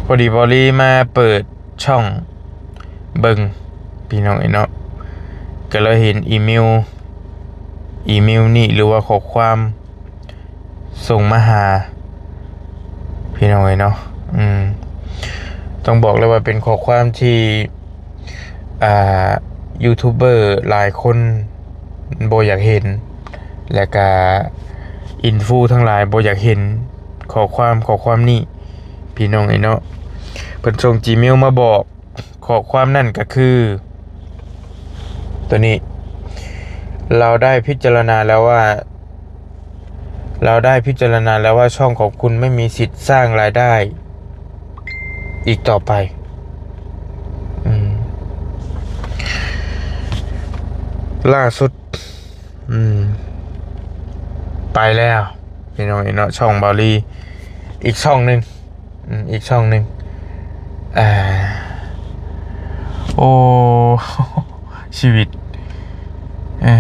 ພໍດີເບົາລີມາເປີດຊ່ອງເບິ່ງ ພີ່ນ້ອງເອີຍເນາະ ກໍເລີຍເຫັນອີເມວ ອີເມວນີ້ ຫຼືວ່າຂໍ້ຄວາມ ສົ່ງມາຫາ ພີ່ນ້ອງເອີຍເນາະ ອືມ ຕ້ອງບອກເລີຍວ່າເປັນຂໍ້ຄວາມທີ່ ອ່າ ຢູທູບເບີຫຼາຍຄົນບໍ່ຢາກເຫັນ ແລະກະອິນຟູທັງຫຼາຍບໍ່ຢາກເຫັນຂໍ້ຄວາມ ຂໍ້ຄວາມນີ້ ພີ່ນ້ອງເອີຍເນາະ ເພິ່ນສົ່ງຈີເມວມາບອກ ຂໍ້ຄວາມນັ້ນກໍຄື ຕົວນີ້ ເຮົາໄດ້ພິຈາລະນາແລ້ວວ່າ ເຮົາໄດ້ພິຈາລະນາແລ້ວວ່າ ຊ່ອງຂອງຄຸນໄມ່ມີສິດສ້າງລາຍໄດ້ອີກຕໍ່ໄປ ອືມ ລ່າສຸດ ອືມ ໄປແລ້ວ ພີ່ນ້ອງເອີຍເນາະ ຊ່ອງເບົາລີ ອີກຊ່ອງໜຶ່ງ ອືມ ອີກຊ່ອງໜຶ່ງ ອ່າ ໂອ້ ຊີວິດ ເອີ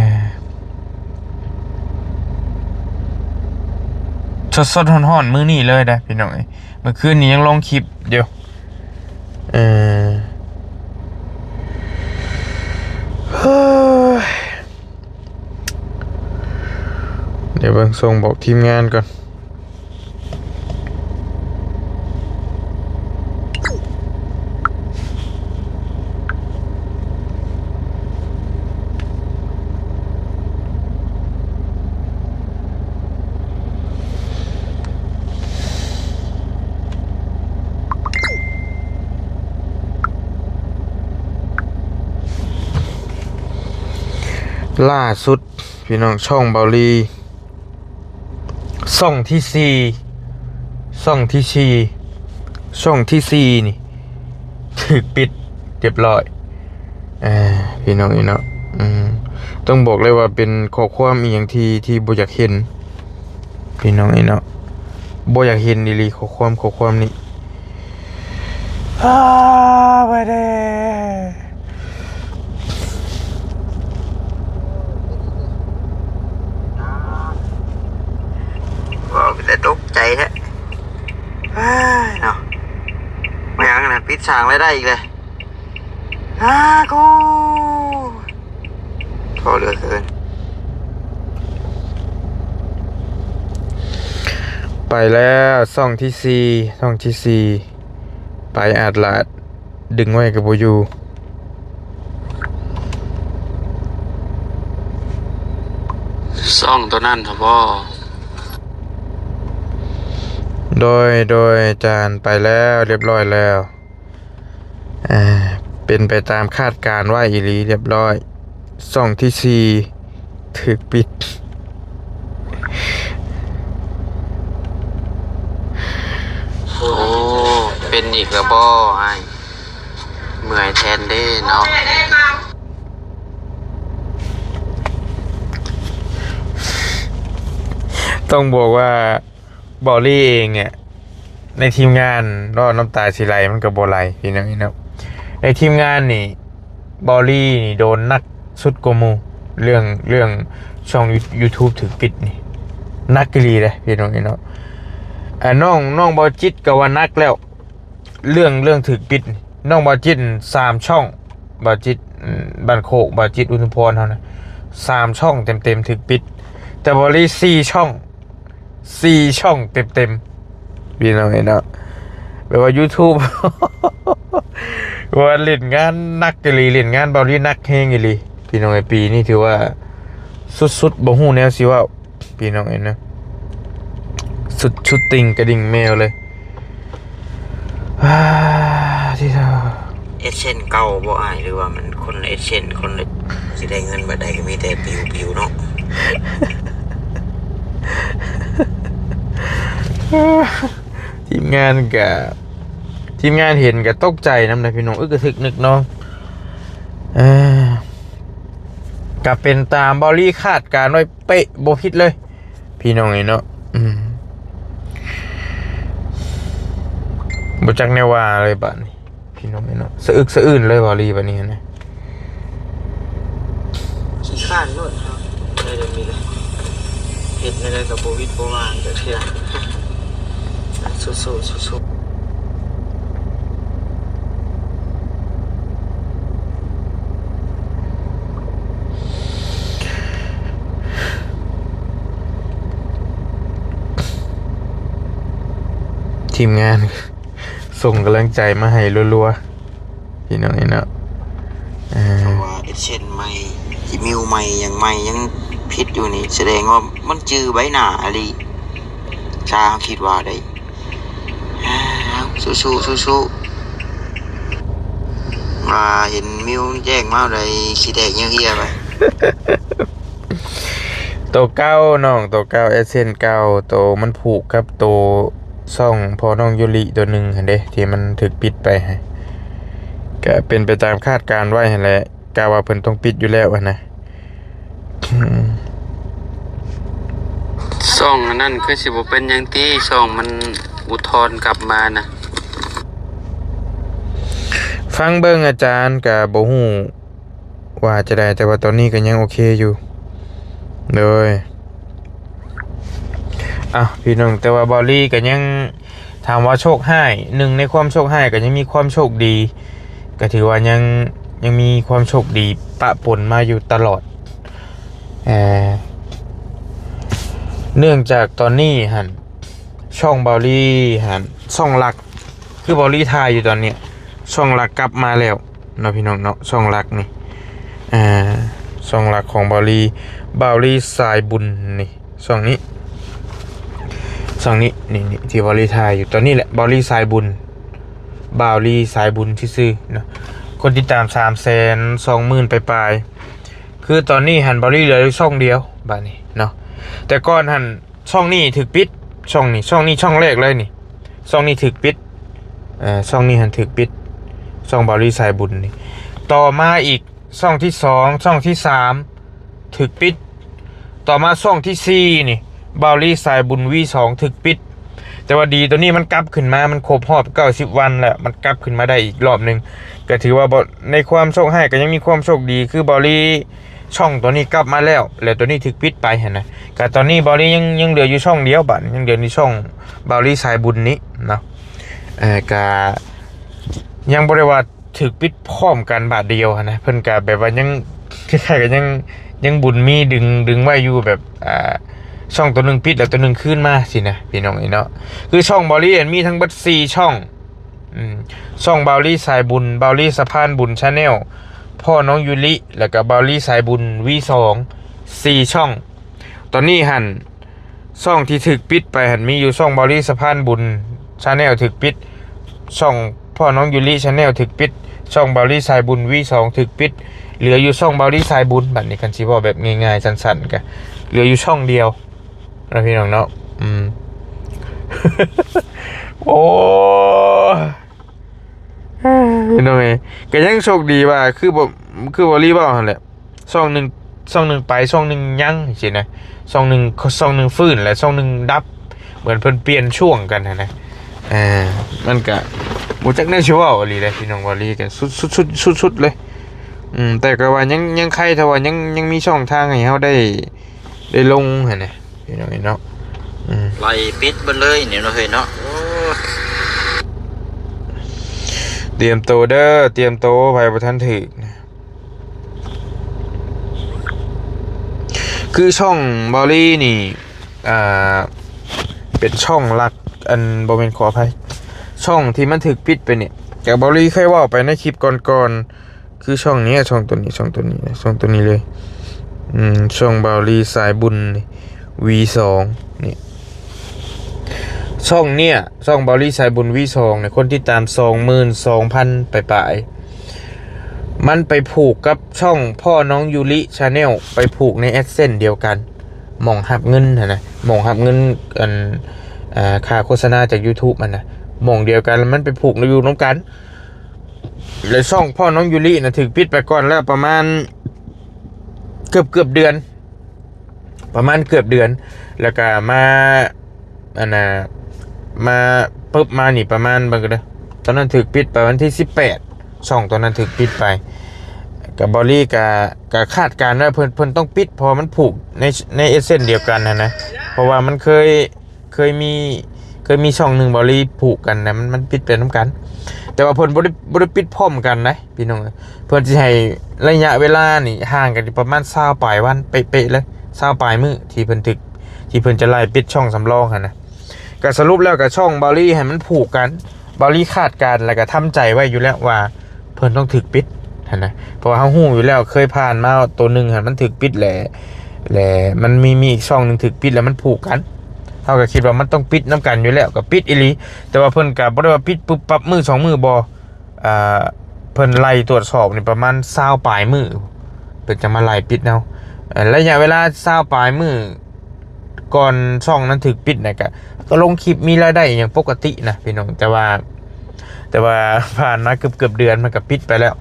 ສົດໆຮ້ອນໆມື້ນີ້ເລີຍເດ້ ພີ່ນ້ອງເອີຍ ເມື່ອຄືນນີ້ຍັງລົງຄລິບຢູ່ ເອີ ເຮີ້ຍ ດຽວເບິ່ງ ສົ່ງບອກທີມງານກ່ອນ. ລ່າສຸດ ພີ່ນ້ອງ ຊ່ອງເບົາລີ ຊ່ອງທີສີ່ ຊ່ອງທີສີ່ ຊ່ອງທີສີ່ນີ້ ຖືກປິດຮຽບຮ້ອຍ ເອີ ພີ່ນ້ອງເອີຍເນາະ ອືມ ຕ້ອງບອກເລີຍວ່າເປັນຂໍ້ຄວາມອີ່ຫຍັງທີ່ ທີ່ບໍ່ຢາກເຫັນ ພີ່ນ້ອງເອີຍເນາະ ບໍ່ຢາກເຫັນອີ່ຫຼີ ຂໍ້ຄວາມ ຂໍ້ຄວາມນີ້ ອ້າ ໄປເດ້ ເວົ້າເປັນຕາຕົກໃຈແທ້ ອ້າຍເນາະ ມາຫຍັງນະ ປິດສ້າງລາຍໄດ້ອີກແລ້ວ ອ້າ ໂກ ພໍເຫຼືອເກີນ ໄປແລ້ວ ຊ່ອງທີສີ່ ຊ່ອງທີສີ່ ໄປອາດລາດ ດຶງໄວ້ກໍບໍ່ຢູ່ ຊ່ອງໂຕນັ້ນຫັ້ນບໍ? ໂດຍ ໂດຍ ອາຈານ ໄປແລ້ວ ຮຽບຮ້ອຍແລ້ວ ອ່າ ເປັນໄປຕາມຄາດການໄວ້ອີ່ຫຼີ ຮຽບຮ້ອຍ ຊ່ອງທີສີ່ ຖືກປິດ ໂອ້ ເປັນອີກແລ້ວບໍອ້າຍ? ເມື່ອຍແທນເດ້ເນາະ ຕ້ອງບອກວ່າ ເບົາລີເອງອະ ໃນທີມງານເນາະ ນ້ຳຕາຊິໄຫຼມັນກໍບໍ່ໄຫຼ ພີ່ນ້ອງເນາະ ໃນທີມງານນີ້ ເບົາລີນີ້ໂດນໜັກສຸດກວ່າໝູ່ ເລື່ອງ ເລື່ອງຊ່ອງຢູທູບຖືກປິດນີ້ ໜັກອີ່ຫຼີເດ້ ພີ່ນ້ອງເນາະ ອ່າ ນ້ອງ ນ້ອງເບົາຈິດກໍວ່າໜັກແລ້ວ ເລື່ອງ ເລື່ອງຖືກປິດ ນ້ອງເບົາຈິດສາມຊ່ອງ ເບົາຈິດ ອືມ ບ້ານໂຄກ ເບົາຈິດ ອຸທຸມພອນເຮົານະ ສາມຊ່ອງເຕັມໆຖືກປິດ ແຕ່ເບົາລີສີ່ຊ່ອງ ສີ່ຊ່ອງເຕັມໆ ພີ່ນ້ອງເອີຍເນາະ ແບບວ່າຢູທູບ ວ່າຫຼິ້ນງານໜັກອີ່ຫຼີ ຫຼິ້ນງານເບົາລີໜັກແຮງອີ່ຫຼີ ພີ່ນ້ອງເອີຍ ປີນີ້ຖືວ່າສຸດໆ ບໍ່ຮູ້ແນວຊິເວົ້າ ພີ່ນ້ອງເອີຍເນາະ ສຸດ ສຸດຕິ່ງກະດິ່ງແມວເລີຍ ອາ ທີ່ເຈົ້າ ເອັດເຊັນເກົ່າບໍ່ອ້າຍ ຫຼືວ່າມັນຄົນລະເອັດເຊັນ ຄົນລະ ຊິໄດ້ເງິນບາດໃດກໍມີແຕ່ປິວໆເນາະ ທີມງານກະ ທີມງານເຫັນກະຕົກໃຈນຳນະ ພີ່ນ້ອງ ອຶກກະທຶກນຶກນອງ ເອີ ກະເປັນຕາມເບົາລີຄາດການໄວ້ເປະ ບໍ່ຜິດເລີຍ ພີ່ນ້ອງເອີຍເນາະ ອືມ ບໍ່ຈັກແນວວ່າເລີຍບາດນີ້ ພີ່ນ້ອງເອີຍເນາະ ສະອຶກສະອື້ນເລີຍເບົາລີບາດນີ້ຫັ້ນນະ ຂີ້ຄ້ານໂລດເຮົາ ໄດ້ແຕ່ນີ້ແຫຼະ ເຮັດແນວໃດກໍບໍ່ວິດບໍ່ວ່າງຈັກເທື່ອ ສູ້ໆ ສູ້ໆ. ທີມງານສົ່ງກຳລັງໃຈມາໃຫ້ລັວໆ ພີ່ນ້ອງເອີຍເນາະ. ເພາະວ່າເອັດເຊັນໃໝ່ ຈີເມວໃໝ່ ຫຍັງໃໝ່ ຍັງຜິດຢູ່ນີ້ ສະແດງວ່າມັນຈື່ໃບໜ້າອີ່ຫຼີ ຊາເຮົາຄິດວ່າໄດ໋. ສູ້ໆ ສູ້ໆ ວ່າເຫັນມິວແຈ້ງມາໄດ້ຂີ້ແຕກເຫຍື້ອໄປ. ໂຕເກົ່ານ້ອງ ໂຕເກົ່າ ເອັດເຊັນເກົ່າ ໂຕມັນຜູກກັບໂຕຊ່ອງພໍ່ນ້ອງຢູລິໂຕໜຶ່ງຫັ້ນເດ້ ທີ່ມັນຖືກປິດໄປ ກະເປັນໄປຕາມຄາດການໄວ້ຫັ້ນແຫຼະ ກະວ່າເພິ່ນຕ້ອງປິດຢູ່ແລ້ວຫັ້ນນະ. ຊ່ອງອັນນັ້ນຄືຊິບໍ່ເປັນຫຍັງຕິ ຊ່ອງມັນອຸທອນກັບມານະ. ຟັງເບິ່ງອາຈານກະບໍ່ຮູ້ວ່າຈະໄດ້ ແຕ່ວ່າຕອນນີ້ກະຍັງໂອເຄຢູ່ ໂດຍ ເອົ້າ ພີ່ນ້ອງ ແຕ່ວ່າເບົາລີກະຍັງ ຖາມວ່າໂຊກຮ້າຍ ໜຶ່ງໃນຄວາມໂຊກຮ້າຍກໍຍັງມີຄວາມໂຊກດີ ກໍຖືວ່າຍັງ ຍັງມີຄວາມໂຊກດີປະປົນມາຢູ່ຕະຫຼອດ. ເອີ ເນື່ອງຈາກຕອນນີ້ຫັ້ນ ຊ່ອງເບົາລີຫັ້ນ ຊ່ອງຫຼັກ ຄືເບົາລີຖ່າຍຢູ່ຕອນນີ້ ຊ່ອງຫຼັກກັບມາແລ້ວເນາະ ພີ່ນ້ອງເນາະ. ຊ່ອງຫຼັກນີ້ ເອີ ຊ່ອງຫຼັກຂອງເບົາລີ ເບົາລີສາຍບຸນນີ້ ຊ່ອງນີ້ ຊ່ອງນີ້ ນີ້ ນີ້ ທີ່ເບົາລີຖ່າຍຢູ່ຕອນນີ້ແຫຼະ ເບົາລີສາຍບຸນ ເບົາລີສາຍບຸນຊື່ໆເນາະ. ຄົນຕິດຕາມສາມແສນສອງໝື່ນປາຍໆ ຄືຕອນນີ້ຫັ້ນເບົາລີເຫຼືອຢູ່ຊ່ອງດຽວບາດນີ້ເນາະ. ແຕ່ກ່ອນຫັ້ນຊ່ອງນີ້ຖືກປິດ ຊ່ອງນີ້ ຊ່ອງນີ້ຊ່ອງແລກເລີຍນີ້ ຊ່ອງນີ້ຖືກປິດ ເອີ ຊ່ອງນີ້ຫັ້ນຖືກປິດ ຊ່ອງເບົາລີສາຍບຸນນີ້. ຕໍ່ມາອີກ ຊ່ອງທີສອງ ຊ່ອງທີສາມຖືກປິດ. ຕໍ່ມາຊ່ອງທີສີ່ນີ້ ເບົາລີສາຍບຸນ ວີສອງ ຖືກປິດ. ແຕ່ວ່າດີໂຕນີ້ມັນກັບຂຶ້ນມາ ມັນຄົບຮອບເກົ້າສິບວັນແລ້ວ ມັນກັບຂຶ້ນມາໄດ້ອີກລອບໜຶ່ງ ກໍຖືວ່າບໍ່ ໃນຄວາມໂຊກຮ້າຍກໍຍັງມີຄວາມໂຊກດີ ຄືເບົາລີຊ່ອງໂຕນີ້ກັບມາແລ້ວ ແລ້ວໂຕນີ້ຖືກປິດໄປຫັ້ນນະ. ກໍຕອນນີ້ເບົາລີຍັງ ຍັງເຫຼືອຢູ່ຊ່ອງດຽວ ບາດຍັງເຫຼືອຢູ່ຊ່ອງເບົາລີສາຍບຸນນີ້ເນາະ. ເອີ ກໍຍັງບໍ່ໄດ້ວ່າ ຖືກປິດພ້ອມກັນບາດດຽວຫັ້ນນະ ເພິ່ນກະແບບວ່າຍັງ ຄ້າຍໆກັນຍັງ ຍັງບຸນມີດຶງ ດຶງໄວ້ຢູ່ ແບບ ອ່າ ຊ່ອງໂຕໜຶ່ງປິດແລ້ວໂຕໜຶ່ງຄືນມາຊີ້ນະ ພີ່ນ້ອງເອີຍເນາະ. ຄືຊ່ອງເບົາລີຫັ້ນມີທັງເບິດສີ່ຊ່ອງ ອືມ ຊ່ອງເບົາລີສາຍບຸນ ເບົາລີສະພານບຸນ Channel ພໍ່ນ້ອງຢູລິ ແລ້ວກະເບົາລີສາຍບຸນ ວີສອງ ສີ່ຊ່ອງ. ຕອນນີ້ຫັ້ນ ຊ່ອງທີ່ຖືກປິດໄປຫັ້ນມີຢູ່ຊ່ອງເບົາລີສະພານບຸນ Channel ຖືກປິດ, ຊ່ອງພໍ່ນ້ອງຢູລິ Channel ຖືກປິດ, ຊ່ອງເບົາລີສາຍບຸນ ວີສອງ ຖືກປິດ, ເຫຼືອຢູ່ຊ່ອງເບົາລີສາຍບຸນ. ບັດນີ້ຄັນຊິເວົ້າແບບງ່າຍໆ ສັ້ນໆ ກະເຫຼືອຢູ່ຊ່ອງດຽວເນາະ ພີ່ນ້ອງເນາະ. ອືມ ໂອ້ຍ ພີ່ນ້ອງເອີຍ ກະຍັງໂຊກດີວ່າ ຄືບໍ່ ຄືເບົາລີເວົ້າຫັ້ນແຫຼະ ຊ່ອງໜຶ່ງ ຊ່ອງໜຶ່ງໄປ ຊ່ອງໜຶ່ງຍັງຊີ້ນະ, ຊ່ອງໜຶ່ງ ຊ່ອງໜຶ່ງຟື້ນ ແລະ ຊ່ອງໜຶ່ງດັບ ເໝືອນເພິ່ນປ່ຽນຊ່ວງກັນຫັ້ນນະ. ເອີ ມັນກະບໍ່ຈັກແນວຊິເວົ້າອີ່ຫຼີເດ້ ພີ່ນ້ອງ ເບົາລີກະສຸດ ສຸດ ສຸດ ສຸດ ເລີຍ. ອືມ ແຕ່ກໍວ່າຍັງ ຍັງໄຄ ຖ້າວ່າຍັງ ຍັງມີຊ່ອງທາງໃຫ້ເຮົາໄດ້ ໄດ້ລົງຫັ້ນນະ ພີ່ນ້ອງເອີຍເນາະ. ອືມ ໄລ່ປິດເບິດເລີຍນີ້ເນາະ ເຮີຍເນາະ. ໂອ້ ຕຽມໂຕເດີ ຕຽມໂຕ ໃຜບໍ່ທັນຖືກນະ. ຄືຊ່ອງເບົາລີນີ້ ອ່າ ເປັນຊ່ອງຫຼັກ ອັນ ບໍ່ແມ່ນ ຂໍອະໄພ ຊ່ອງທີ່ມັນຖືກປິດໄປນີ້ ກະເບົາລີເຄີຍເວົ້າໄປໃນຄລິບກ່ອນໆ ຄືຊ່ອງເນີ້ຍ ຊ່ອງໂຕນີ້ ຊ່ອງໂຕນີ້ ຊ່ອງໂຕນີ້ເລີຍ. ອືມ ຊ່ອງເບົາລີສາຍບຸນນີ້ ວີສອງ ນີ້ ຊ່ອງເນີ້ຍ ຊ່ອງເບົາລີສາຍບຸນ ວີສອງ ນີ້ ຄົນຕິດຕາມສອງໝື່ນສອງພັນປາຍໆ. ມັນໄປຜູກກັບຊ່ອງພໍ່ນ້ອງຢູລິ Channel ໄປຜູກໃນ AdSense ດຽວກັນ ໝ່ອງຮັບເງິນຫັ້ນນະ ໝ່ອງຮັບເງິນ ອັນ ອ່າ ຄ່າໂຄສະນາຈາກ YouTube ຫັ້ນນະ ໝ່ອງດຽວກັນ ແລ້ວມັນໄປຜູກຢູ່ນຳກັນ. ແລ້ວຊ່ອງພໍ່ນ້ອງຢູລິນະ ຖືກປິດໄປກ່ອນແລ້ວປະມານເກືອບໆເດືອນ ປະມານເກືອບເດືອນ ແລ້ວກະມາ ອັນນ່າ ມາປຶບມານີ້ປະມານ ເບິ່ງກັນເດີ ຕອນນັ້ນຖືກປິດໄປວັນທີສິບແປດ ຊ່ອງຕອນນັ້ນຖືກປິດໄປ. ກະເບົາລີກະ ກະຄາດການວ່າເພິ່ນ ເພິ່ນຕ້ອງປິດ ເພາະວ່າມັນຜູກໃນ ໃນ AdSense ດຽວກັນຫັ້ນນະ ເພາະວ່າມັນເຄີຍ ເຄີຍມີ ເຄີຍມີຊ່ອງໜຶ່ງເບົາລີຜູກກັນນະ ມັນ ມັນປິດໄປນຳກັນ ແຕ່ວ່າເພິ່ນບໍ່ໄດ້ ບໍ່ໄດ້ປິດພ້ອມກັນນະ ພີ່ນ້ອງ. ເພິ່ນຊິໃຫ້ໄລຍະເວລານີ້ຫ່າງກັນຢູ່ປະມານຊາວປາຍວັນເປະໆເລີຍ ຊາວປາຍມື້ທີ່ເພິ່ນຖືກ ທີ່ເພິ່ນຈະໄລ່ປິດຊ່ອງສຳລອງຫັ້ນນະ. ກໍສະຫຼຸບແລ້ວກໍຊ່ອງເບົາລີຫັ້ນມັນຜູກກັນ ເບົາລີຄາດການ ແລ້ວກໍທຳໃຈໄວ້ຢູ່ແລ້ວວ່າເພິ່ນຕ້ອງຖືກປິດຫັ້ນນະ ເພາະວ່າເຮົາຮູ້ຢູ່ແລ້ວ ເຄີຍຜ່ານມາໂຕໜຶ່ງຫັ້ນມັນຖືກປິດແຫຼະ ແລະມັນມີ ມີອີກຊ່ອງໜຶ່ງຖືກປິດ ແລ້ວມັນຜູກກັນ ເຮົາກໍຄິດວ່າມັນຕ້ອງປິດນຳກັນຢູ່ແລ້ວ ກໍປິດອີ່ຫຼີ ແຕ່ວ່າເພິ່ນກໍບໍ່ໄດ້ວ່າປິດປຶບປັບມື້ສອງມື້ບໍ່ ອ່າ ເພິ່ນໄລ່ຕວດສອບນີ້ປະມານຊາວປາຍມື້ ເພິ່ນຈະມາໄລ່ປິດເຮົາ ເອີ ໄລຍະເວລາຊາວປາຍມື້ ກ່ອນຊ່ອງນັ້ນຖືກປິດນະ ກະ ກໍລົງຄລິບມີລາຍໄດ້ຫຍັງປົກກະຕິນະພີ່ນ້ອງ ແຕ່ວ່າ ແຕ່ວ່າຜ່ານມາເກືອບໆເດືອນມັນກໍປິດໄປແລ້ວ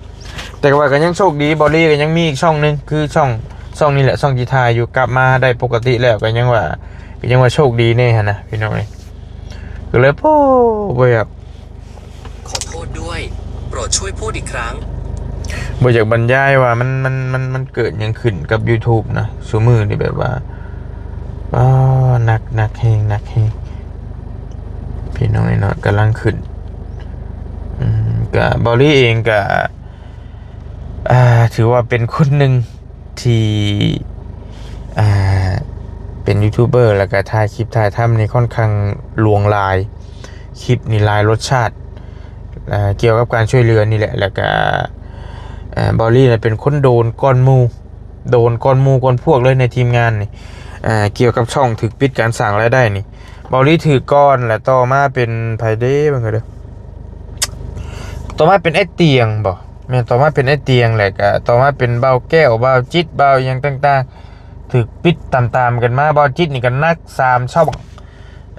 ແຕ່ວ່າກໍຍັງໂຊກດີ ເບົາລີກໍຍັງມີອີກຊ່ອງໜຶ່ງ ຄືຊ່ອງ ຊ່ອງນີ້ແຫຼະ ຊ່ອງທີ່ຖ່າຍຢູ່ ກັບມາໄດ້ປົກກະຕິແລ້ວ ກໍຍັງວ່າ ກໍຍັງວ່າໂຊກດີແດ່ຫັ້ນນະພີ່ນ້ອງເອີຍ ກໍເລີຍ ໂອ້ ບໍ່ຢາກ ขอโทษด้วย โปรดช่วยพูดอีกครั้ง ບໍ່ຢາກບັນຍາຍວ່າມັນ ມັນ ມັນ ມັນເກີດຫຍັງຂຶ້ນກັບ YouTube ນະ ຊຸມື້ນີ້ແບບວ່າ ອ້າ ໜັກ ໜັກແຮງ ໜັກແຮງ ພີ່ນ້ອງເນາະ ກຳລັງຂຶ້ນ ອືມ ກະ ເບົາລີເອງກະ ອ່າ ຖືວ່າເປັນຄົນໜຶ່ງ ທີ່ ອ່າ ເປັນຢູທູບເບີ ແລ້ວກະຖ່າຍຄລິບຖ່າຍທຳນີ້ຂ້ອນຂ້າງຫຼວງຫຼາຍ ຄລິບນີ້ຫຼາຍລົດຊາດ ອ່າ ກ່ຽວກັບການຊ່ວຍເຫຼືອນີ້ແຫຼະ ແລ້ວກະ ເອີ ເບົາລີນະເປັນຄົນໂດນກ່ອນໝູ່ ໂດນກ່ອນໝູ່ກ່ອນພວກເລີຍໃນທີມງານນີ້ ອ່າ ກ່ຽວກັບຊ່ອງຖືກປິດການສ້າງລາຍໄດ້ນີ້ ເບົາລີຖືກກ່ອນ ແລ້ວຕໍ່ມາເປັນໃຜເດ້ ເບິ່ງກ່ອນເດີ ຕໍ່ມາເປັນອ້າຍຕຽງບໍ? ແມ່ນ ຕໍ່ມາເປັນອ້າຍຕຽງ ແລ້ວກະຕໍ່ມາເປັນບ່າວແກ້ວ ບ່າວຈິດ ບ່າວອີ່ຫຍັງຕ່າງໆ ຖືກປິດຕາມໆກັນມາ ບ່າວຈິດນີ້ກໍໜັກສາມຊ່ອງ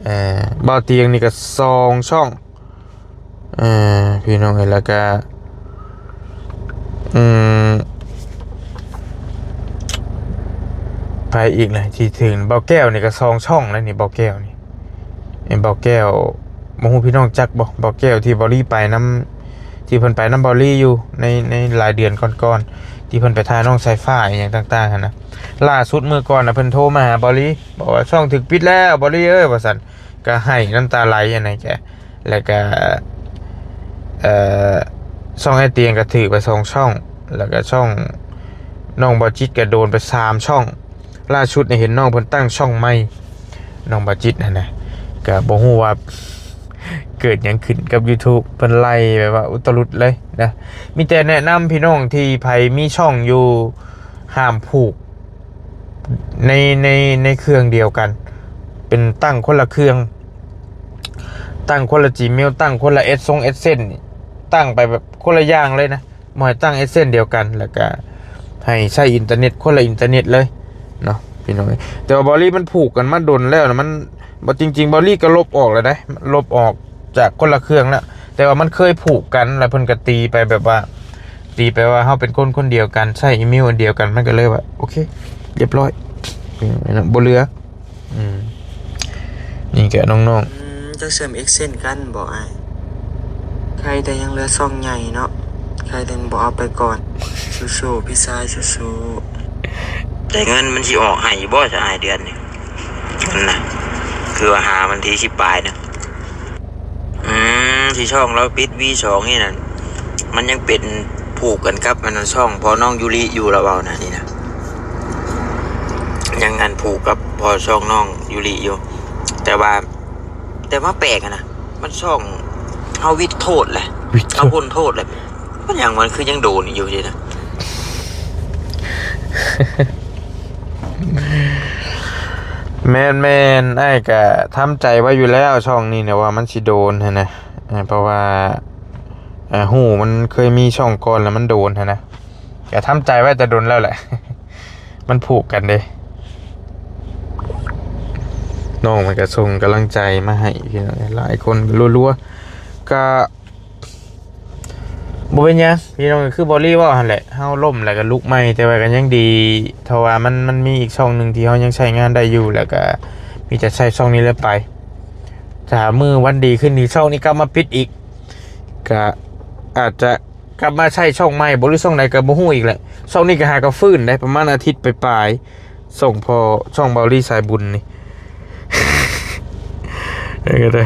ເອີ ບ່າວຕຽງນີ້ກໍສອງຊ່ອງ ເອີ ພີ່ນ້ອງເອີຍ ແລ້ວກະ ອືມ ໃຜອີກລະທີ່ຖືກ ບ່າວແກ້ວນີ້ກໍສອງຊ່ອງແລ້ວນີ້ ບ່າວແກ້ວນີ້ ເອີ ບ່າວແກ້ວ ບໍ່ຮູ້ພີ່ນ້ອງຈັກບໍ່ ບ່າວແກ້ວທີ່ເບົາລີໄປນຳ ທີ່ເພິ່ນໄປນຳເບົາລີຢູ່ໃນ ໃນຫຼາຍເດືອນກ່ອນໆ ທີ່ເພິ່ນໄປຖ່າຍນ້ອງສາຍຟ້າອີ່ຫຍັງຕ່າງໆຫັ້ນນະ ລ່າສຸດມື້ກ່ອນນະ ເພິ່ນໂທມາຫາເບົາລີ ບອກວ່າຊ່ອງຖືກປິດແລ້ວ ເບົາລີເອີຍ ວ່າຊັ້ນ ກໍໄຫ້ນ້ຳຕາໄຫຼອັນນັ້ນແກ ແລ້ວກໍ ເອີ ຊ່ອງອ້າຍຕຽງກໍຖືກໄປສອງຊ່ອງ ແລ້ວກໍຊ່ອງນ້ອງບ່າວຈິດກໍໂດນໄປສາມຊ່ອງ ລ່າສຸດນີ້ເຫັນນ້ອງເພິ່ນຕັ້ງຊ່ອງໃໝ່ ນ້ອງບ່າວຈິດຫັ້ນນະ ກໍບໍ່ຮູ້ວ່າເກີດຫຍັງຂຶ້ນກັບຢູທູບ ເພິ່ນໄລ່ແບບວ່າອຸຕະລຸດເລີຍນະ ມີແຕ່ແນະນຳພີ່ນ້ອງທີ່ໃຜມີຊ່ອງຢູ່ ຫ້າມຜູກ ໃນ ໃນ ໃນເຄື່ອງດຽວກັນ ເປັນຕັ້ງຄົນລະເຄື່ອງ ຕັ້ງຄົນລະຈີເມວ ຕັ້ງຄົນລະແອັດຊົງແອັດເຊັນ ຕັ້ງໄປແບບຄົນລະຢ່າງເລີຍນະ ບໍ່ໃຫ້ຕັ້ງແອັດເຊັນດຽວກັນ ແລ້ວກະໃຫ້ໃຊ້ອິນເຕີເນັດຄົນລະອິນເຕີເນັດເລີຍເນາະ ພີ່ນ້ອງເອີຍ ແຕ່ວ່າເບົາລີມັນຜູກກັນມາດົນແລ້ວນະ ມັນ ບໍ່ ຈິງໆ ເບົາລີກໍລົບອອກແລ້ວເດ້ ລົບອອກຈາກຄົນລະເຄື່ອງແລ້ວ ແຕ່ວ່າມັນເຄີຍຜູກກັນ ແລ້ວເພິ່ນກໍຕີໄປແບບວ່າ ຕີໄປວ່າເຮົາເປັນຄົນຄົນດຽວກັນ ໃຊ້ອີເມວອັນດຽວກັນ ມັນກໍເລີຍວ່າ ໂອເຄ ຮຽບຮ້ອຍ ບໍ່ເຫຼືອ ອືມ ນີ້ກໍນ້ອງໆ ອືມ ເຈົ້າເຊື່ອມເອັກເຊັນກັນບໍ່ອ້າຍ? ໃຄແຕ່ຍັງເຫຼືອຊ່ອງໃຫຍ່ເນາະ ໃຄແຕ່ບໍ່ເອົາໄປກ່ອນ ສູ້ໆ ພີ່ຊາຍ ສູ້ໆ ແຕ່ເງິນມັນຊິອອກໃຫ້ຢູ່ບໍ່ຊະອ້າຍ ເດືອນນີ້? ນັ້ນນະ ຄືວ່າຫາວັນທີສິບປາຍນະ ອືມ ທີ່ຊ່ອງລາວປິດ ວີສອງ ນີ້ນັ້ນ ມັນຍັງເປັນຜູກກັນກັບອັນນັ້ນ ຊ່ອງພໍ່ນ້ອງຢູລິຢູ່ ລາວເວົ້ານະ ນີ້ນະ ຍັງອັນຜູກກັບພໍ່ຊ່ອງນ້ອງຢູລິຢູ່ ແຕ່ວ່າ ແຕ່ມາແປກຫັ້ນນະ ມັນຊ່ອງເຮົາວິດໂທດແຫຼະ ວິດໂທດ ເຮົາພົ້ນໂທດແຫຼະ ມັນຫຍັງ ມັນຄືຍັງໂດນຢູ່ເດນະ. ແມ່ນໆ ອ້າຍກະທຳໃຈໄວ້ຢູ່ແລ້ວ ຊ່ອງນີ້ນະວ່າມັນຊິໂດນຫັ້ນນະ ເພາະວ່າ ເອີ ຮູ້ມັນເຄີຍມີຊ່ອງກ່ອນແລ້ວມັນໂດນຫັ້ນນະ ກະທຳໃຈໄວ້ແຕ່ດົນແລ້ວແຫຼະ ມັນຜູກກັນເດ້. ນ້ອງມັນກະສົ່ງກຳລັງໃຈມາໃຫ້ພີ່ນ້ອງຫຼາຍຄົນ ລັວໆ ກະ ບໍ່ເປັນຫຍັງພີ່ນ້ອງ ຄືເບົາລີເວົ້າຫັ້ນແຫຼະ ເຮົາລົ້ມແລ້ວກໍລຸກໃໝ່ ແຕ່ວ່າກໍຍັງດີ ເພາະວ່າມັນ ມັນມີອີກຊ່ອງໜຶ່ງທີ່ເຮົາຍັງໃຊ້ງານໄດ້ຢູ່ ແລ້ວກໍມີແຕ່ໃຊ້ຊ່ອງນີ້ແຫຼະໄປ ຖ້າມື້ວັນດີຄືນດີ ຊ່ອງນີ້ກັບມາປິດອີກ ກໍອາດຈະກັບມາໃຊ້ຊ່ອງໃໝ່ບໍ່ ຫຼືຊ່ອງໃດກໍບໍ່ຮູ້ອີກແຫຼະ ຊ່ອງນີ້ກໍຫາກໍຟື້ນໄດ້ປະມານອາທິດປາຍໆ ຊ່ອງພໍ່ ຊ່ອງເບົາລີສາຍບຸນນີ້ ເອີ ກໍໄດ້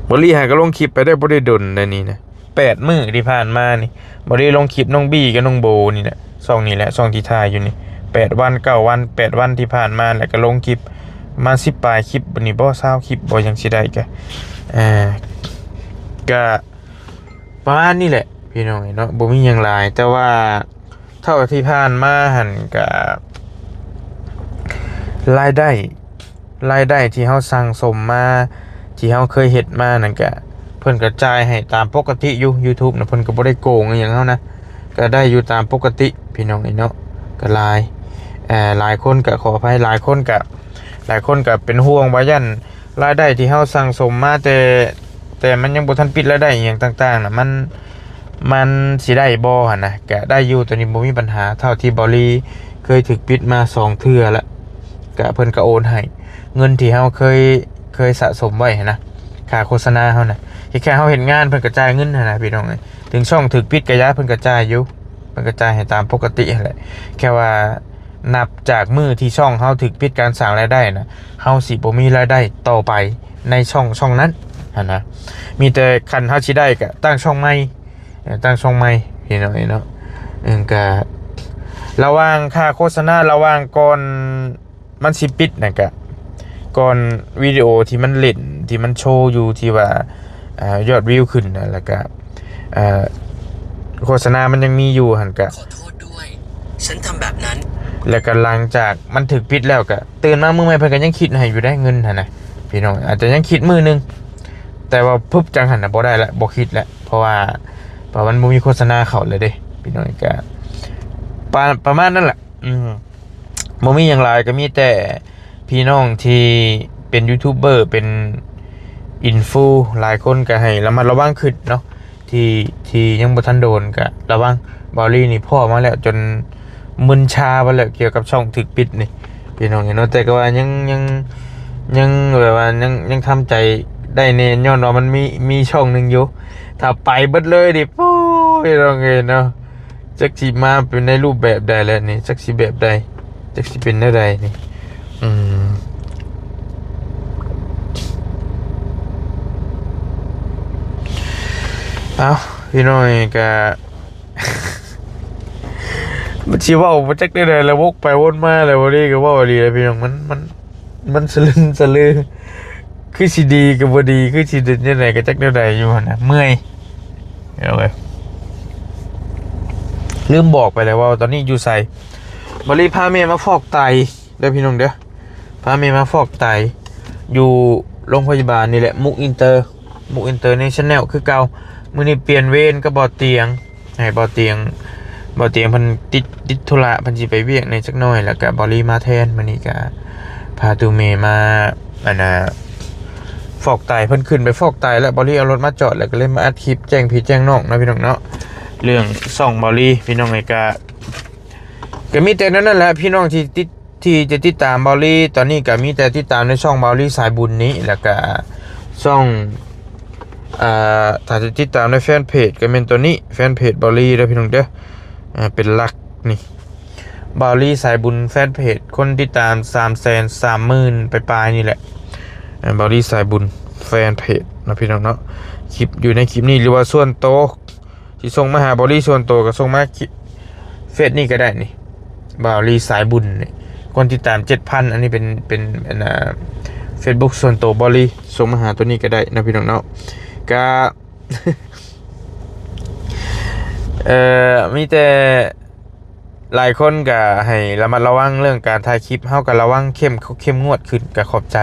ເບົາລີຫາກໍລົງຄລິບໄປໄດ້ບໍ່ໄດ້ດົນໃດນີ້ນະ ແປດມື້ທີ່ຜ່ານມານີ້ ເບົາລີລົງຄລິບນ້ອງບີກັບນ້ອງໂບນີ້ແຫຼະ ຊ່ອງນີ້ແຫຼະ ຊ່ອງທີ່ຖ່າຍຢູ່ນີ້ ແປດວັນ ເກົ້າວັນ ແປດວັນທີ່ຜ່ານມາ ແລ້ວກໍລົງຄລິບ ປະມານສິບປາຍຄລິບ ບັດນີ້ບໍ່ ຊາວຄລິບບໍ່ ຫຍັງຊິໄດ້ກະ ເອີ ກະປະມານນີ້ແຫຼະພີ່ນ້ອງເນາະ ບໍ່ມີຫຍັງຫຼາຍ. ແຕ່ວ່າເທົ່າທີ່ຜ່ານມາຫັ້ນກະ ລາຍໄດ້ ລາຍໄດ້ທີ່ເຮົາສັ່ງສົມມາ ທີ່ເຮົາເຄີຍເຮັດມານັ້ນກະ ເພິ່ນກະຈ່າຍໃຫ້ຕາມປົກກະຕິຢູ່ YouTube ນະ ເພິ່ນກະບໍ່ໄດ້ໂກງອີ່ຫຍັງເຮົານະ ກະໄດ້ຢູ່ຕາມປົກກະຕິພີ່ນ້ອງເອີຍເນາະ ກະຫຼາຍ ເອີ ຫຼາຍຄົນກະ ຂໍອະໄພ ຫຼາຍຄົນກະ ຫຼາຍຄົນກະເປັນຫ່ວງວ່າຢ້ານລາຍໄດ້ທີ່ເຮົາສັ່ງສົມມາແຕ່ ແຕ່ມັນຍັງບໍ່ທັນປິດລາຍໄດ້ອີ່ຫຍັງຕ່າງໆນະ ມັນ ມັນຊິໄດ້ບໍ່ຫັ້ນນະ ກະໄດ້ຢູ່ ໂຕນີ້ບໍ່ມີບັນຫາ ເທົ່າທີ່ເບົາລີເຄີຍຖືກປິດມາສອງເທື່ອລະ ກະເພິ່ນກະໂອນໃຫ້ ເງິນທີ່ເຮົາເຄີຍ ເຄີຍສະສົມໄວ້ຫັ້ນນະ ຄ່າໂຄສະນາເຮົານະ ແຄ່ເຮົາເຮັດງານເພິ່ນກະຈ່າຍເງິນຫັ້ນນະພີ່ນ້ອງເອີຍ ເຖິງຊ່ອງຖືກປິດກະຢ່າ ເພິ່ນກະຈ່າຍຢູ່ ເພິ່ນກະຈ່າຍໃຫ້ຕາມປົກກະຕິຫັ້ນແຫຼະ ແຄ່ວ່ານັບຈາກມື້ທີ່ຊ່ອງເຮົາຖືກປິດການສ້າງລາຍໄດ້ນະ ເຮົາຊິບໍ່ມີລາຍໄດ້ຕໍ່ໄປໃນຊ່ອງ ຊ່ອງນັ້ນຫັ້ນນະ ມີແຕ່ຄັນເຮົາຊິໄດ້ກະຕັ້ງຊ່ອງໃໝ່ ເອີ ຕັ້ງຊ່ອງໃໝ່ພີ່ນ້ອງເອີຍເນາະ ເອີ ກະລະຫວ່າງຄ່າໂຄສະນາ ລະຫວ່າງກ່ອນ ມັນຊິປິດນະ ກະກ່ອນວິດີໂອທີ່ມັນເຫຼັ້ນ ທີ່ມັນໂຊຢູ່ ທີ່ວ່າ ອາ ຍອດວິວຂຶ້ນນະ ແລ້ວກະ ເອີ ໂຄສະນາມັນຍັງມີຢູ່ຫັ້ນ ກະ ຂໍໂທດດ້ວຍ ແລ້ວກະຫຼັງຈາກມັນຖືກປິດແລ້ວ ກະຕື່ນມາມື້ໃໝ່ ເພິ່ນກະຍັງຄິດໃຫ້ຢູ່ໄດ໋ ເງິນຫັ້ນນະພີ່ນ້ອງ ອາດຈະຍັງຄິດມື້ໜຶ່ງ ແຕ່ວ່າປຶບຈັ່ງຫັ້ນນະ ບໍ່ໄດ້ລະ ບໍ່ຄິດລະ ເພາະວ່າ ເພາະມັນບໍ່ມີໂຄສະນາເຂົ້າແລ້ວເດ້ພີ່ນ້ອງ ກະປະ ປະມານນັ້ນລະ ອືມ ບໍ່ມີຫຍັງຫຼາຍ ກະມີແຕ່ພີ່ນ້ອງທີ່ເປັນຢູທູບເບີ ເປັນອິນຟູ ຫຼາຍຄົນກະໃຫ້ລະມັດລະວັງຂຶ້ນເນາະ ທີ່ ທີ່ຍັງບໍ່ທັນໂດນກະລະວັງ ເບົາລີນີ້ພໍ້ມາແລ້ວ ຈົນມຶນຊາໄປແລ້ວ ກ່ຽວກັບຊ່ອງຖືກປິດນີ້ພີ່ນ້ອງເນາະ ແຕ່ກະວ່າຍັງ ຍັງ ຍັງແບບວ່າຍັງ ຍັງທຳໃຈໄດ້ແນ່ ຍ້ອນວ່າມັນມີ ມີຊ່ອງໜຶ່ງຢູ່ ຖ້າໄປເບິດເລີຍນີ້ ໂອ້ຍ ພີ່ນ້ອງເອີຍເນາະ ຈັກຊິມາເປັນໃນຮູບແບບໃດແລ້ວນີ້ ຈັກຊິແບບໃດ ຈັກຊິເປັນແນວໃດນີ້ ອືມ ເອົ້າ ພີ່ນ້ອງກະ ມັນຊິເວົ້າບໍ່ຈັກແນວໃດລະ ວົນໄປວົນມາແລ້ວ ເວົ້າດີກະເວົ້າດີແລ້ວພີ່ນ້ອງ ມັນ ມັນ ມັນສະລຶມສະລື ຄືຊິດີກະບໍ່ດີ ຄືຊິເປັນຈັ່ງໃດກະຈັກແນວໃດຢູ່ຫັ້ນນະ ເມື່ອຍ ເອົາເວີຍ ລືມບອກໄປແລ້ວວ່າຕອນນີ້ຢູ່ໃສ ເບົາລີພາແມ່ມາຟອກໄຕເດີພີ່ນ້ອງເດີ ພາແມ່ມາຟອກໄຕ ຢູ່ໂລງພະຍາບານນີ້ແຫຼະ ມຸກອິນເຕີ ມຸກອິນເຕີເນຊັນແນວຄືເກົ່າ ມື້ນີ້ປ່ຽນເວນກັບບໍ່ຕຽງ ໃຫ້ບໍ່ຕຽງ ບໍ່ຕຽງເພິ່ນຕິດ ຕິດທຸລະ ເພິ່ນຊິໄປວຽກແດ່ຈັກໜ້ອຍ ແລ້ວກະເບົາລີມາແທນ ມື້ນີ້ກະພາຕູ້ເມມາ ອັນນ່າ ຟອກໄຕ ເພິ່ນຂຶ້ນໄປຟອກໄຕແລ້ວ ເບົາລີເອົາລົດມາຈອດ ແລ້ວກະເລີຍມາອັດຄລິບແຈ້ງພີ່ແຈ້ງນ້ອງເນາະ ພີ່ນ້ອງເນາະ ເລື່ອງຊ່ອງເບົາລີ ພີ່ນ້ອງເອີຍ ກະ ກະມີແຕ່ແນວນັ້ນແຫຼະ ພີ່ນ້ອງທີ່ຕິດ ທີ່ຈະຕິດຕາມເບົາລີ ຕອນນີ້ກະມີແຕ່ຕິດຕາມໃນຊ່ອງເບົາລີສາຍບຸນນີ້ ແລ້ວກະຊ່ອງ ເອີ ຖ້າຈະຕິດຕາມໃນແຟນເພຈກະແມ່ນໂຕນີ້ ແຟນເພຈເບົາລີເດີພີ່ນ້ອງເດີ ເປັນຫຼັກນີ້ ເບົາລີສາຍບຸນ ແຟນເພຈ ຄົນຕິດຕາມສາມແສນສາມໝື່ນປາຍໆນີ້ແຫຼະ ເບົາລີສາຍບຸນ ແຟນເພຈເນາະ ພີ່ນ້ອງເນາະ ຄລິບຢູ່ໃນຄລິບນີ້ ຫຼືວ່າສ່ວນໂຕ ຊິສົ່ງມາຫາເບົາລີສ່ວນໂຕກະສົ່ງມາເຟສນີ້ກະໄດ້ນີ້ ເບົາລີສາຍບຸນນີ້ ຄົນຕິດຕາມເຈັດພັນ ອັນນີ້ເປັນ ເປັນ ອັນນ່າ ເຟສບຸກສ່ວນໂຕເບົາລີ ສົ່ງມາຫາໂຕນີ້ກະໄດ້ເນາະ ພີ່ນ້ອງເນາະ ກະ ເອີ ມີແຕ່ ຫຼາຍຄົນກະໃຫ້ລະມັດລະວັງເລື່ອງການຖ່າຍຄລິບ ເຮົາກະລະວັງເຂັ້ມ ເຂັ້ມງວດຂຶ້ນ ກະຂອບໃຈ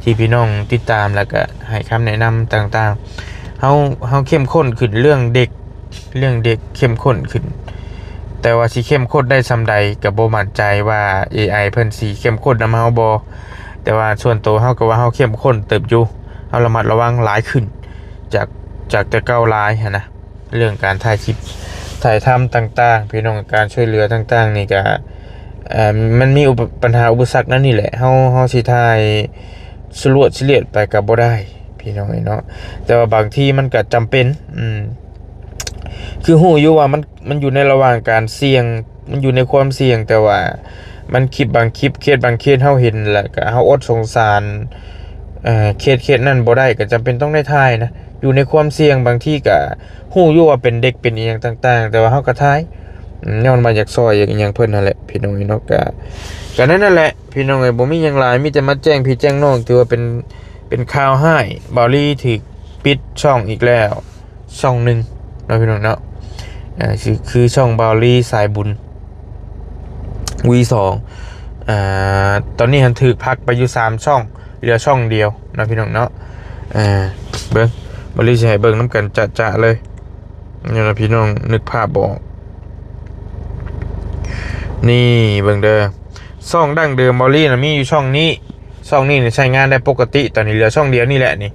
ທີ່ພີ່ນ້ອງຕິດຕາມ ແລ້ວກະໃຫ້ຄຳແນະນຳຕ່າງໆ ເຮົາ ເຮົາເຂັ້ມຂຸ້ນຂຶ້ນເລື່ອງເດັກ ເລື່ອງເດັກເຂັ້ມຂຸ້ນຂຶ້ນ ແຕ່ວ່າຊິເຂັ້ມຂຸ້ນໄດ້ສ່ຳໃດ ກະບໍ່ໝັ້ນໃຈວ່າເອໄອເພິ່ນຊິເຂັ້ມຂຸ້ນນຳເຮົາບໍ່ ແຕ່ວ່າສ່ວນໂຕເຮົາກະວ່າເຮົາເຂັ້ມຂຸ້ນເຕີບຢູ່ ເຮົາລະມັດລະວັງຫຼາຍຂຶ້ນ ຈາກ ຈາກແຕ່ເກົ່າຫຼາຍຫັ້ນນະ ເລື່ອງການຖ່າຍຄລິບ ຖ່າຍທຳຕ່າງໆ ພີ່ນ້ອງ ການຊ່ວຍເຫຼືອຕ່າງໆນີ້ກະ ເອີ ມັນມີອຸປະ ບັນຫາອຸປະສັກນັ້ນນີ້ແຫຼະ ເຮົາ ເຮົາຊິຖ່າຍສະຫຼວດສະຫຼຽດໄປກະບໍ່ໄດ້ ພີ່ນ້ອງເອີຍເນາະ ແຕ່ວ່າບາງທີມັນກະຈຳເປັນ ອືມ ຄືຮູ້ຢູ່ວ່າມັນ ມັນຢູ່ໃນລະຫວ່າງການສ່ຽງ ມັນຢູ່ໃນຄວາມສ່ຽງ ແຕ່ວ່າມັນຄລິບບາງຄລິບ ເຄສບາງເຄສເຮົາເຫັນ ແລ້ວກະເຮົາອົດສົງສານ ເອີ ເຄສ ເຄສນັ້ນບໍ່ໄດ້ ກະຈຳເປັນຕ້ອງໄດ້ຖ່າຍນະ ຢູ່ໃນຄວາມສ່ຽງ ບາງທີກະຮູ້ຢູ່ວ່າເປັນເດັກເປັນອີ່ຫຍັງຕ່າງໆ ແຕ່ວ່າເຮົາກະຖ່າຍ ຍ້ອນວ່າຢາກຊ່ອຍ ຢາກອີ່ຫຍັງເພິ່ນຫັ້ນແຫຼະພີ່ນ້ອງເອີຍເນາະ. ກະ ກະນັ້ນນັ້ນແຫຼະພີ່ນ້ອງເອີຍ ບໍ່ມີຫຍັງຫຼາຍ ມີແຕ່ມາແຈ້ງພີ່ແຈ້ງນ້ອງ ຖືວ່າເປັນ ເປັນຂ່າວຮ້າຍ ບ່າວລີຖືກປິດຊ່ອງອີກແລ້ວ ຊ່ອງໜຶ່ງເນາະພີ່ນ້ອງເນາະ. ເອີ ຄື ຄືຊ່ອງບ່າວລີສາຍບຸນ ວີສອງ ອ່າ ຕອນນີ້ຫັ້ນຖືກພັກໄປຢູ່ສາມຊ່ອງ ເຫຼືອຊ່ອງດຽວເນາະພີ່ນ້ອງເນາະ. ເອີ ເບິ່ງ ບ່າວລີຊິໃຫ້ເບິ່ງນຳກັນຈະໆເລີຍ ນີ້ນະພີ່ນ້ອງ ນຶກພາບບໍ່ອອກ. ນີ້ເບິ່ງເດີ ຊ່ອງດັ້ງເດີມບ່າວລີນະ ມີຢູ່ຊ່ອງນີ້ ຊ່ອງນີ້ນີ້ໃຊ້ງານໄດ້ປົກກະຕິ. ຕອນນີ້ເຫຼືອຊ່ອງດຽວນີ້ແຫຼະນີ້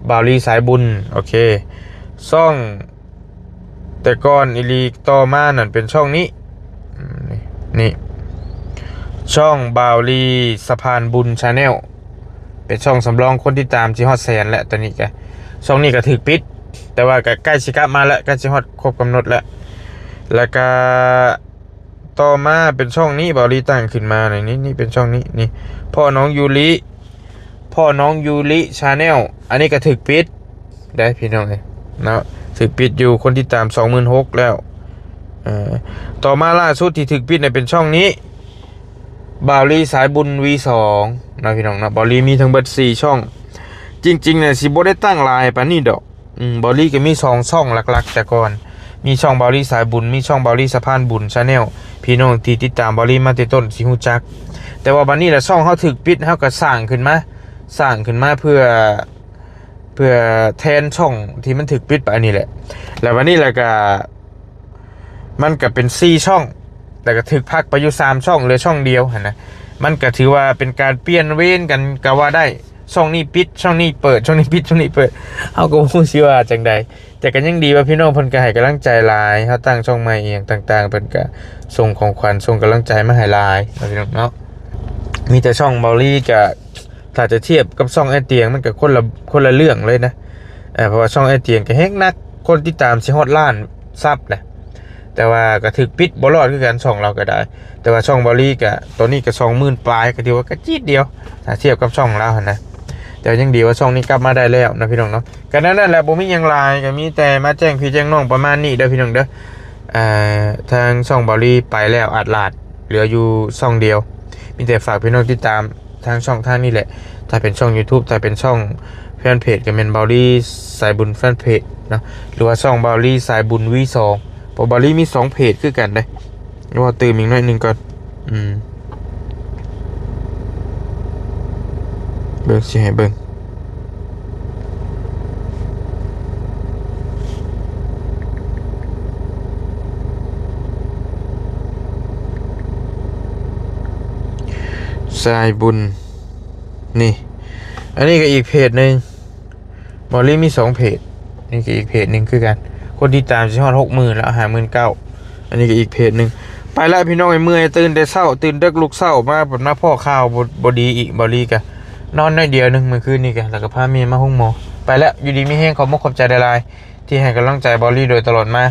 ບ່າວລີສາຍບຸນ ໂອເຄ. ຊ່ອງແຕ່ກ່ອນອີ່ຫຼີຕໍ່ມານັ້ນເປັນຊ່ອງນີ້ ນີ້ ນີ້ ຊ່ອງບ່າວລີສະພານບຸນ Channel ເປັນຊ່ອງສຳລອງ ຄົນຕິດຕາມຊິຮອດແສນແລ້ວ. ຕອນນີ້ກະ ຊ່ອງນີ້ກະຖືກປິດ ແຕ່ວ່າກະໃກ້ຊິກັບມາແລ້ວ ໃກ້ຊິຮອດຄົບກຳນົດແລ້ວ. ແລ້ວກະຕໍ່ມາເປັນຊ່ອງນີ້ ບ່າວລີຕັ້ງຂຶ້ນມານີ້ ນີ້ ນີ້ເປັນຊ່ອງນີ້ ນີ້ ພໍ່ນ້ອງຢູລິ ພໍ່ນ້ອງຢູລິ Channel ອັນນີ້ກະຖືກປິດໄດ໋ພີ່ນ້ອງເອີຍເນາະ ຖືກປິດຢູ່ ຄົນຕິດຕາມສອງໝື່ນຫົກແລ້ວ. ເອີ ຕໍ່ມາລ່າສຸດທີ່ຖືກປິດນີ້ເປັນຊ່ອງນີ້ ບ່າວລີສາຍບຸນ ວີສອງເນາະພີ່ນ້ອງເນາະ. ບ່າວລີມີທັງເບິດສີ່ຊ່ອງ ຈິງໆນະຊິບໍ່ໄດ້ຕັ້ງຫຼາຍປານນີ້ດອກ. ອືມ ບ່າວລີກະມີສອງຊ່ອງຫຼັກໆ ແຕ່ກ່ອນ ມີຊ່ອງບ່າວລີສາຍບຸນ ມີຊ່ອງບ່າວລີສະພານບຸນ Channel ພີ່ນ້ອງທີ່ຕິດຕາມບ່າວລີມາແຕ່ຕົ້ນຊິຮູ້ຈັກ. ແຕ່ວ່າບັດນີ້ລະ ຊ່ອງເຮົາຖືກປິດ ເຮົາກະສ້າງຂຶ້ນມາ ສ້າງຂຶ້ນມາເພື່ອ ເພື່ອແທນຊ່ອງທີ່ມັນຖືກປິດໄປນີ້ແຫຼະ. ແລ້ວບັດນີ້ລະກະ ມັນກະເປັນສີ່ຊ່ອງ ແລ້ວກະຖືກພັກໄປຢູ່ສາມຊ່ອງ ເຫຼືອຊ່ອງດຽວຫັ້ນນະ. ມັນກະຖືວ່າເປັນການປ່ຽນເວນກັນກະວ່າໄດ້ ຊ່ອງນີ້ປິດ ຊ່ອງນີ້ເປີດ ຊ່ອງນີ້ປິດ ຊ່ອງນີ້ເປີດ ເຮົາກະບໍ່ຮູ້ຊິວ່າຈັ່ງໃດ. ແຕ່ກະຍັງດີວ່າພີ່ນ້ອງເພິ່ນກະໃຫ້ກຳລັງໃຈຫຼາຍ ເຮົາຕັ້ງຊ່ອງໃໝ່ອີ່ຫຍັງຕ່າງໆ ເພິ່ນກະສົ່ງຂອງຂວັນ ສົ່ງກຳລັງໃຈມາໃຫ້ຫຼາຍເນາະພີ່ນ້ອງເນາະ. ມີແຕ່ຊ່ອງບ່າວລີກະ ຖ້າຈະທຽບກັບຊ່ອງອ້າຍຕຽງ ມັນກະຄົນລະ ຄົນລະເລື່ອງເລີຍນະ. ເອີ ເພາະວ່າຊ່ອງອ້າຍຕຽງກະແຮງໜັກ ຄົນຕິດຕາມຊິຮອດລ້ານຊັບແຫຼະ ແຕ່ວ່າກະຖືກປິດບໍ່ລອດຄືກັນ ຊ່ອງລາວກະໄດ້. ແຕ່ວ່າຊ່ອງບ່າວລີກະ ຕອນນີ້ກະສອງໝື່ນປາຍ ກະຖືວ່າກະຈີດດຽວ ຖ້າທຽບກັບຊ່ອງລາວຫັ້ນນະ. ແຕ່ວ່າຍັງດີວ່າຊ່ອງນີ້ກັບມາໄດ້ແລ້ວເນາະພີ່ນ້ອງເນາະ. ກະນັ້ນນັ້ນແຫຼະ ບໍ່ມີຫຍັງຫຼາຍ ກະມີແຕ່ມາແຈ້ງພີ່ແຈ້ງນ້ອງປະມານນີ້ເດີພີ່ນ້ອງເດີ. ອ່າ ທາງຊ່ອງບ່າວລີໄປແລ້ວອາດລາດ ເຫຼືອຢູ່ຊ່ອງດຽວ. ມີແຕ່ຝາກພີ່ນ້ອງຕິດຕາມ ທາງຊ່ອງທາງນີ້ແຫຼະ ຖ້າເປັນຊ່ອງ YouTube ຖ້າເປັນຊ່ອງແຟນເພຈກະແມ່ນບ່າວລີສາຍບຸນແຟນເພຈເນາະ ຫຼືວ່າຊ່ອງບ່າວລີສາຍບຸນ ວີສອງ ເພາະບ່າວລີມີສອງເພຈຄືກັນເດ້. ເວົ້າຕື່ມອີກໜ້ອຍໜຶ່ງກ່ອນ ອືມ ເບິ່ງ ຊິໃຫ້ເບິ່ງ ສາຍບຸນ ນີ້ ອັນນີ້ກະອີກເພຈໜຶ່ງ ບ່າວລີມີສອງເພຈ ນີ້ກະອີກເພຈໜຶ່ງຄືກັນ ຄົນຕິດຕາມຊິຮອດຫົກໝື່ນແລ້ວ ຫ້າໝື່ນເກົ້າ ອັນນີ້ກະອີກເພຈໜຶ່ງ. ໄປລະພີ່ນ້ອງເອີຍ ເມື່ອຍ ຕື່ນແຕ່ເຊົ້າ ຕື່ນເດິກລຸກເຊົ້າມາ ບັດມາພໍ້ຂ່າວບໍ່ ບໍ່ດີອີກ ບ່າວລີກະນອນໜ້ອຍດຽວໜຶ່ງມື້ຄືນນີ້ກະ ແລ້ວກະພາເມຍມາໂຮງໝໍ. ໄປລະ ຢູ່ດີມີແຮງ ຂອບມຸກຂອບໃຈຫຼາຍໆ ທີ່ໃຫ້ກຳລັງໃຈບ່າວລີໂດຍຕະຫຼອດມາ.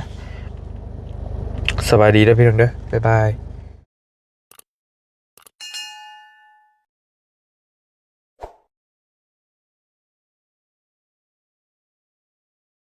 ສະບາຍດີເດີພີ່ນ້ອງເດີ ບາຍບາຍ.